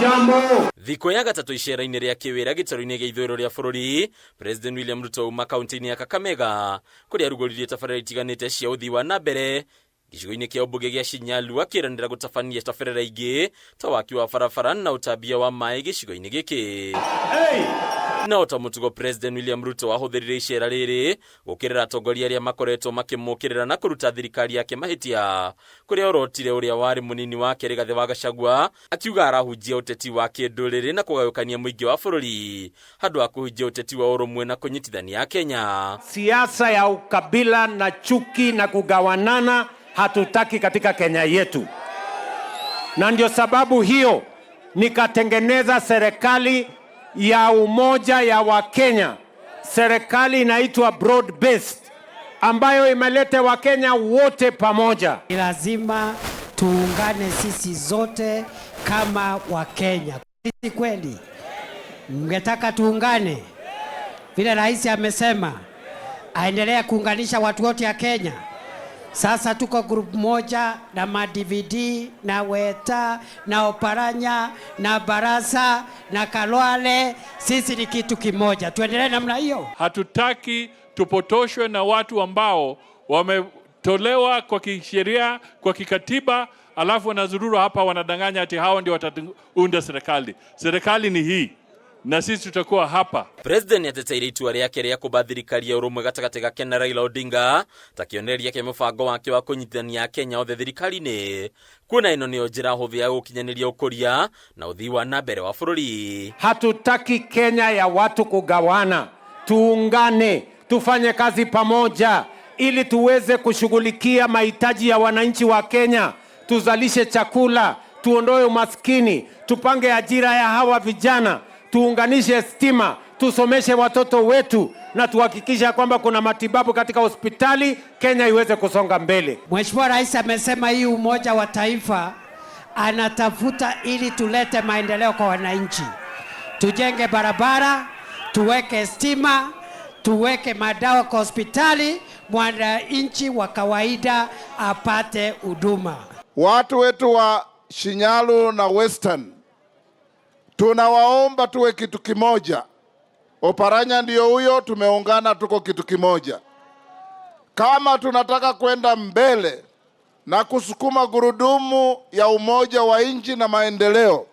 Hamjambo. Thikũ ya gatatũ icera-inĩ rĩa kĩwĩra gĩtarũ-inĩ gĩa ithũĩro rĩa bũrũri, President William Ruto auma kaunti-inĩ ya Kakamega kũrĩa arugũririe tabarĩra itiganĩte cia ũthii wa na mbere gĩcigo-inĩ kĩa ũmbunge gĩa Shinyalu akĩranĩra gũtabania tabarĩra ingĩ ta waki wa barabara na ũtambia wa maĩ gĩcigo-inĩ gĩkĩ. Na o ta mũtugo President William Ruto ahũthĩrire icera rĩrĩ gũkĩrĩra atongoria arĩa makoretwo makĩmũkĩrĩra na kũruta thirikari yake mahĩtia kũrĩa orotire ũrĩa warĩ mũnini wake Rigathĩ wa Gachagua akiuga arahunjia ũteti wa kĩndũrĩrĩ na kũgayũkania mũingĩ wa bũrũri handũ ha kũhunjia ũteti wa ũrũmwe na kũnyitithania Akenya. Siasa ya ukabila na chuki na kugawanana hatutaki katika Kenya yetu, na ndio sababu hiyo nikatengeneza serikali ya umoja ya Wakenya, serikali inaitwa broad based, ambayo imeleta Wakenya wote pamoja. Ni lazima tuungane sisi zote kama Wakenya. Si kweli? Mngetaka tuungane vile rais amesema, aendelea kuunganisha watu wote ya Kenya. Sasa tuko group moja na ma-DVD na Weta na Oparanya na Barasa na Kalwale, sisi ni kitu kimoja. Tuendelee namna hiyo. Hatutaki tupotoshwe na watu ambao wametolewa kwa kisheria, kwa kikatiba, alafu wanazurura hapa wanadanganya ati hao ndio wataunda serikali. Serikali ni hii na sisi tutakuwa hapa. President nĩateteire itua rĩake rĩa kũmba thirikari ya ũrũmwe gatagatĩ gake na Raila Odinga ta kĩonereria kĩa mũbango wake wa kũnyitithania Akenya othe thirikari-inĩ kuona ĩno nĩyo njĩra hũthũ ya gũkinyanĩria ũkũria na ũthii wa na mbere wa bũrũri. Hatutaki Kenya ya watu kugawana. Tuungane, tufanye kazi pamoja ili tuweze kushughulikia mahitaji ya wananchi wa Kenya, tuzalishe chakula, tuondoe umaskini, tupange ajira ya hawa vijana, tuunganishe stima, tusomeshe watoto wetu na tuhakikishe kwamba kuna matibabu katika hospitali, Kenya iweze kusonga mbele. Mheshimiwa Rais amesema hii umoja wa taifa anatafuta ili tulete maendeleo kwa wananchi, tujenge barabara, tuweke stima, tuweke madawa kwa hospitali, mwananchi wa kawaida apate huduma. Watu wetu wa Shinyalu na Western tunawaomba tuwe kitu kimoja. Oparanya ndiyo huyo, tumeungana, tuko kitu kimoja. Kama tunataka kwenda mbele na kusukuma gurudumu ya umoja wa nchi na maendeleo,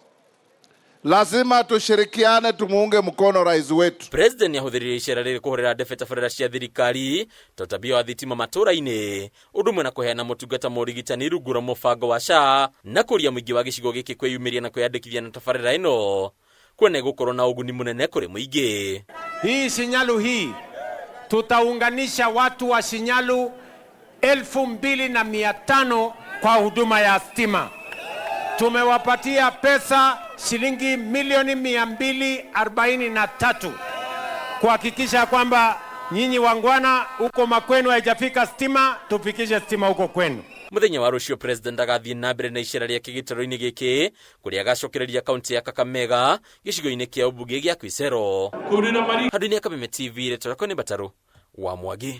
lazima tushirikiane, tumuunge mkono rais wetu. President nĩahũthĩrire icera rĩrĩ kũhũrĩra ndebe tabarĩra cia thirikari ta ũtambia wa thitima matũra-inĩ ũndũ ũmwe na kũheana motungata ma ũrigitani rungu rwa mũbango wa SHA na kũria mũingĩ wa gĩcigo gĩkĩ kwĩyumĩria na kwĩyandĩkithia na tabarĩra ĩno kuona ĩgũkorwo na ũguni mũnene kũrĩ mũingĩ. Hii Shinyalu hii tutaunganisha watu wa Shinyalu 2500 kwa huduma ya stima. Tumewapatia pesa shilingi milioni 243 kuhakikisha kwamba nyinyi wangwana huko makwenu haijafika stima, tufikishe stima huko kwenu. Mũthenya wa rũciũ President agathiĩ na mbere na icera rĩake gĩtarũ-inĩ gĩkĩ kũrĩa agacokereria kaunti ya Kakamega gĩcigo-inĩ kĩa ũmbunge gĩa Khwisero. Handũ-inĩ ya Kameme TV, rĩtwa rĩakwa nĩ Mbatarũ wa Mwangi.